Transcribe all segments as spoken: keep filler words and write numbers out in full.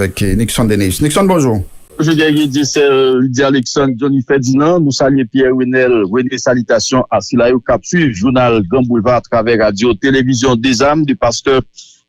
Avèk Nixon Denis. Nixon, bonjou. Jodi a, Didier Sèl, Lydia Alexandre, Johnny Ferdinand, nou salye Pierre Renel, René, salitasyon a sila yo k ap swiv jounal Gran Boulva atravè radyo Televizyon Dezam de pastè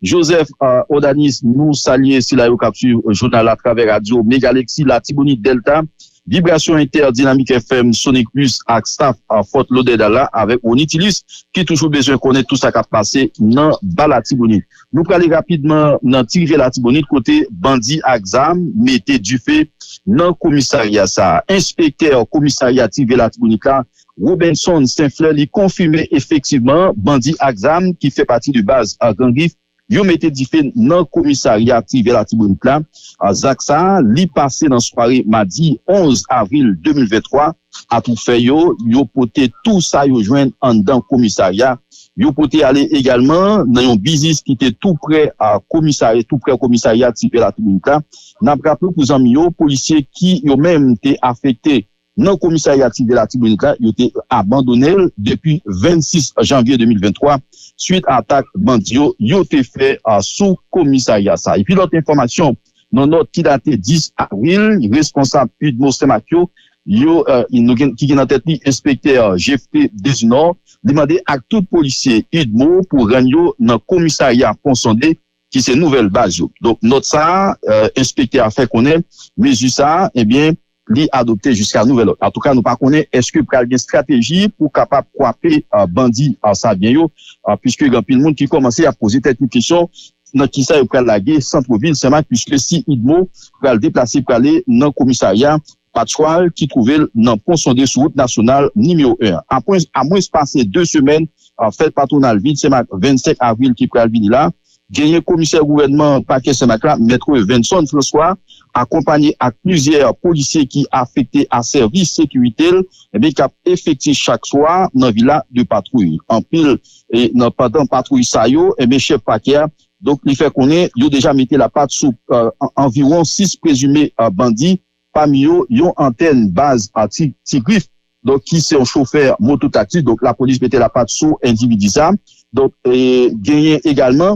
Joseph uh, Odanis. Nou salye sila yo k ap swiv jounal atravè radyo Megalexi, Latibonit Delta, Vibrasyon Entè, Dinamik F M, Sonic Plus ak staff uh, Fort Lauderdale la avèk Rony Tilus ki toujou bezwen konnen tout sa k ap pase nan ba Latibonit. Nou prale rapidman nan Ti Rivyè Latibonit kote bandi ak zam mete dife nan komisarya sa a. Enspektè komisarya Ti Rivyè Latibonit la, Robenson Senflè, li konfime efektivman bandi ak zam ki fè pati de baz a Gran Grif yo mete dife nan komisarya Ti Rivyè Latibonit la. A, zak sa a, li pase nan sware madi onz avril de mil venntwa. Atoufè yo, yo pote tou sa yo jwenn anndan komisarya. Yo pote ale egalman nan yon biznis ki te tou prè a komisarya, tou prè komisarya Ti Rivyè Latibonit la. N ap raple pou zanmi yo, polisye ki yo menm te afekte nan komisarya Ti Rivyè Latibonit la, yo te abandone l depi vennsis janvye de mil venntwa, swit a atak bandi yo, yo te fè a, sou komisarya sa. Epi lòt enfòmasyon, nan nòt ki date dis avril, responsab UDMO Senmak yo, yo, eh, nou gen, ki gen nan tèt li enspektè Jeffrey Desunor, li mande ak tout polisye UDMO pou rann yo nan komisarya Pon Sonde, ki se nouvèl baz yo. Donk, nòt sa a, eh, enspektè a fè konnen, mezi sa a, ebyen, li adopte jiska nouvèl òd. Antouka, nou pa konnen èske pral gen estrateji pou kapab kwape eh, bandi eh, sa byen yo, eh, piske gen anpil moun ki kòmanse ap poze tèt yo kesyon nan kisa yo pral lage sant vil Senmak, piske si UDMO pral deplase prale nan komisarya Patchwal ki twouve l nan Pon Sonde sou wout nasyonal nimewo en an. Apre, a mwens pase de semèn, eh, fèt patwonal vil Senmak vennsenk avril ki pral vini la, genyen komisè gouvènman pakè Senmak la, mèt Venson François, akonpanye ak plizyè polisye ki afekte a sèvis sekirite l, ebyen, k ap efektif chak swa nan vil la de patwouy. Anpil, e, nan, pandan patwouy sa yo, ebyen, chèf pakè a, donk, li fè konnen yo deja mete lapat sou, eh, an- anviwon sis prezime, eh, bandi, pami yo, yon antèn baz a Ti, Ti Grif, donk, ki se yon chofè mototaksi. Donk, lapolis mete lapat sou endividi sa. Donk, e, genyen egalman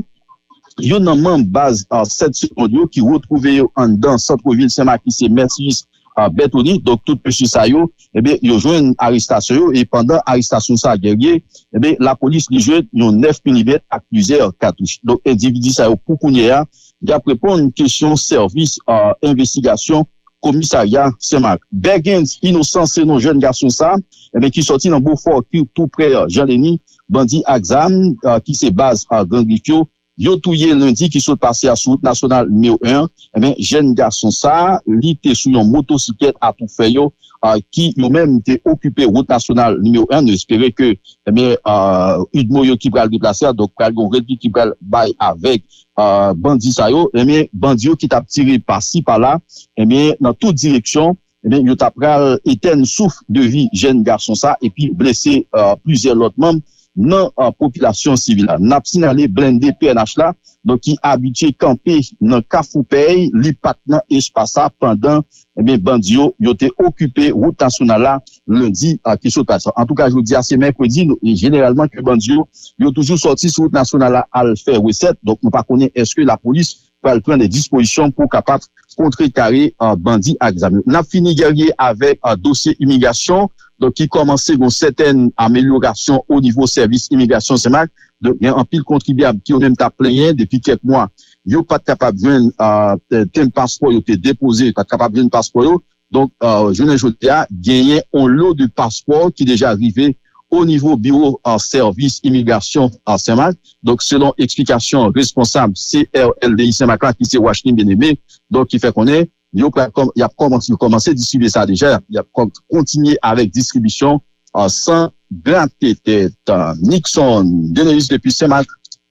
youn nan manm baz a Sèt Segonn yo ki retwouve yo anndan sant vil Senmak ki se Mercius a Bertoni. Donk, tout mesye sa yo, ebyen, yo jwenn arestasyon yo. E pandan arestasyon sa, Guerrier, ebyen, lapolis li jwenn yon nèf milimèt ak plizyè katouch. Donk, endividi sa yo, pou kounye a, y ap reponn kesyon sèvis a envestigasyon komisarya Senmak. Bergens Inosan se non jèn gason sa, ebyen, ki sòti nan Bofò, ki tou prè Jan Leni, bandi ak zam, eh, ki se baz a Gran Grif yo, yo touye lendi ki sot pase a sou wout nasyonal nimewo en an. Ebyen, jèn gason sa, li te sou yon motosiklèt atoufè yo, eh, ki yo menm te okipe wout nasyonal nimewo en. Nou espere ke, ebyen, eh, UDMO yo ki pral deplase a, donk pral gen yon redwi ki pral bay avèk eh, bandi sa yo, ebyen, bandi yo ki t ap tire pasi pala, ebyen, nan tout direksyon, ebyen, yo ta pral etèn souf de vi jèn gason sa epi blese eh, plizyè lòt manm nan eh, popilasyon sivil la. N ap sinyale blende P N H la, donk, ki abitye kanpe nan Kafou Pèy, li pa t nan espas sa pandan, ebyen, bandi yo, yo te okipe wout nasyonal la lendi a ki sot pase. Antouka, jodi a se mèkredi, nou, e jeneralman ke bandi yo, yo toujou sòti sou wout nasyonal la al fè resèt. Donk, nou pa konnen èske lapolis pral pran de dispozisyon pou kapab kontrekare eh, bandi ak zam yo. N ap fini, Guerrier, avèk eh, dosye imigrasyon, donk, ki kòmanse gon sètèn amelyorasyon o nivo sèvis imigrasyon Senmak. Donk, gen anpil kontribyab ki yo menm t ap plenyen depi kèk mwa. Yo pa t kapab jwenn eh, tenb paspò yo te depoze, yo pa t kapab jwenn paspò yo. Donk, eh, jounen jodi a, genyen on lo de paspò ki deja rive o nivo biwo eh, sèvis imigrasyon eh, Senmak. Donk, selon eksplikasyon responsab C R L D I Senmak la, ki se Washington Bien-Aimé, donk, ki fè konnen yo pral kòm- y ap kòmanse, yo kòmanse distribye sa deja, y ap kòm- kontinye avèk distribisyon eh, san grate tèt. Nixon Denolis depi Senmak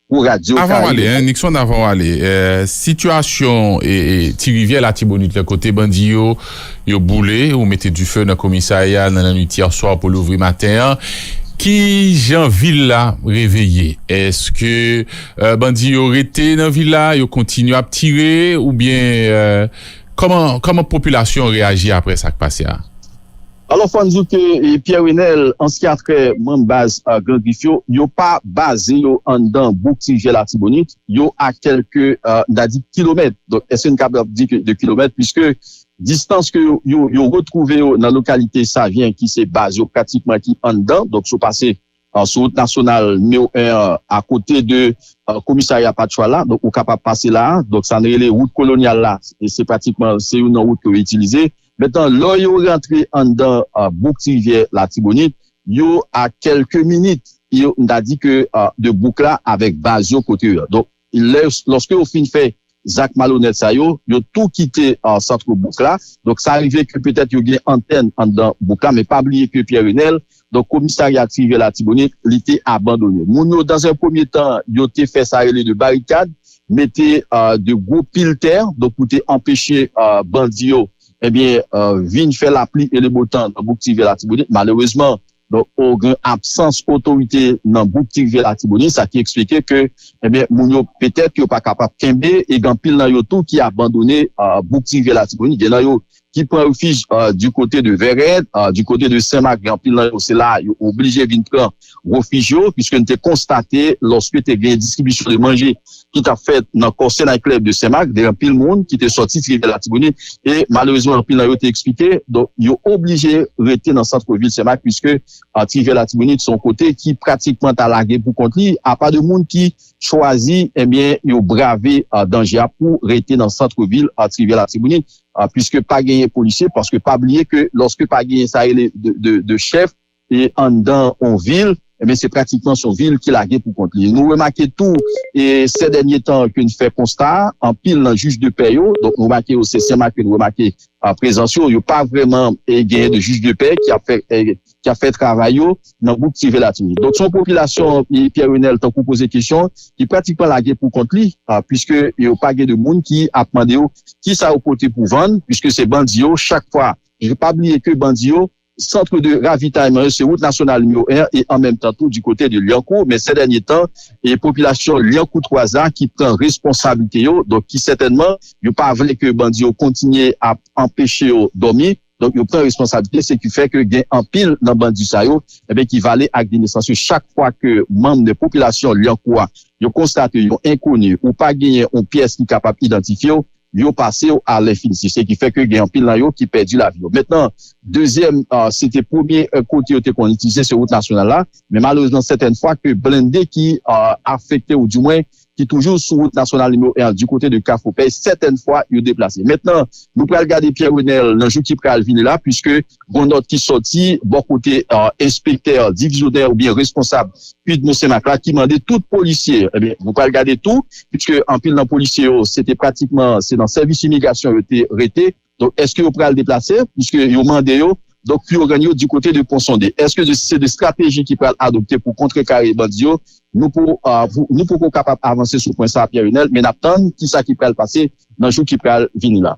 pou Radyo Avan w ale, Karib. Hein, Nixon, avan w ale, eh, sitiyasyon e, e, Ti Rivyè Latibonit la kote bandi yo, yo boule ou mete dife nan komisarya nan lannwit yè swa pou louvri maten an. Ki jan vil la reveye? Èske eh, bandi yo rete nan vil la, yo kontinye ap tire, oubyen eh, kòman, kòman popilasyon reyaji apre sa k pase a? Alò, fò n di w ke e, Pierre Renel, ansyen atrè manm baz a Gran Grif yo, yo pa baze yo anndan bouk Ti Rivyè Latibonit, yo a kèlke, e, n ta di, kilomèt. Donk, èske n kapab di ke de kilomèt, piske distans ke yo, yo, yo retwouve yo nan lokalite Savyen, ki se baz yo pratikman ki anndan, donk, si w pase a, sou wout nasyonal nimewo en an, akote de a, komisarya Patchwal la, donk ou kapab pase la a, donk sa n rele wout kolonyal la, e se pratikman, se youn nan wout ke yo itilize. Mentnan, lè yo rantre anndan a, bouk Ti Rivyè Latibonit, yo a kèlke minit, yo, n ta di ke a, de bouk la avèk baz yo kote yo. Donk, lè, lòske yo fin fè zak malonèt sa yo, yo tou kite a, sant bouk la. Donk, sa rive ke petèt yo gen antèn anndan bouk la, men pa bliye ke Pierre Renel, donk, komisarya Ti Rivyè Latibonit, li te abandone. Moun yo, dans un premier temps, yo te fè sa rele de barikad, mete a, de gwo pil tè, donk, pou te anpeche a, bandi yo, ebyen, a, vin fè lapli e le beau temps nan bouk Ti Rivyè Latibonit. Malerezman, donk, o gen absans otorite nan bouk Ti Rivyè Latibonit, sa ki eksplike ke, ebyen, moun yo petèt yo pa kapab kenbe, e gen anpil nan yo tou ki abandone a, bouk Ti Rivyè Latibonit. Gen nan yo ki pran refij a, du côté de Vèrèt, a, du côté de Senmak, gen anpil nan yo, se la yo oblije vin pran refij yo, piske n te konstate, lòske te gen distribisyon de manje ki t ap fèt nan Corsair Night Club de Senmak, de anpil moun ki te sòti Ti Rivyè Latibonit, e malerezman, anpil nan yo te eksplike, donk, yo oblije rete nan sant vil Senmak, piske a, Ti Rivyè Latibonit se yon kote ki pratikman ta lage pou kont li, apa de moun ki chwazi, ebyen, yo brave a, danje a pou rete nan sant vil a, Ti Rivyè Latibonit, a, piske pa genyen polisye, paske pa bliye ke lòske pa genyen sa rele de, de, de chèf, e anndan yon vil, ebyen, se pratikman se yon vil ki lage pou kont li. Nou remake tou, e, sè dènye tan ke n fè konsta, anpil nan jij de pè yo, donk nou remake yo, se Senmak ke nou remake a, prezans yo, yo pa vrèman e, genyen de jij de pè ki ap fè, e, ki ap fè travay yo nan bouk Ti Rivyè Latibonit. Donk, se yon popilasyon, e, Pierre Renel, tankou poze kesyon, ki pratikman lage pou kont li, a, piske yo pa gen de moun ki ap mande yo kisa yo pote pou vann, piske se bandi yo, chak fwa, e pa bliye ke bandi yo, sant de ravitayman yo, se wout nasyonal nimewo en an, e an menm tan tou, du côté de Lyankou, men sè dènye tan, e popilasyon Lyankou twa a ki pran responsablite yo, donk ki sètènman, yo pa vle ke bandi yo kontinye ap anpeche yo dòmi, donk yo pran responsablite, se ki fè ke gen anpil nan bandi sa yo, ebyen, ki vale ak de nesans yo. Chak fwa ke manm de popilasyon Lyankou a, yo konstate yon enkoni ou pa genyen yon pyès ki kapab idantifye w, yo pase w a lenfinitif. Se ki fè ke gen anpil nan yo ki pèdi lavi yo. Mentnan, dezyèm, a, se te premye, e, kote yo te konn itilize, se wout nasyonal la. Men malerezman, sètèn fwa ke blende ki, a, afekte ou di mwen ki toujou sou wout nasyonal nimewo en an, du côté de Kafou Pèy, sètèn fwa yo deplase. Mentnan, nou pral gade Pierre Renel nan jou ki pral vini la, piske gon nòt ki sòti bò kote, a, enspektè divizyonè oubyen responsab UDMO Senmak la ki mande tout polisye, ebyen, nou pral gade tou, piske anpil nan polisye yo, se te pratikman, se nan sèvis imigrasyon yo te rete. Donk, èske yo pral deplase? Piske yo mande yo, donk, pou yo rann yo du côté de Pont Sondé. Èske de, se de strateji ki pral adopte pou kontrekare bandi yo? Nou pou, a, pou, nou poko kapab avanse sou pwen sa a, Pierre Renel, men n ap tann kisa ki pral pase nan jou ki pral vini la.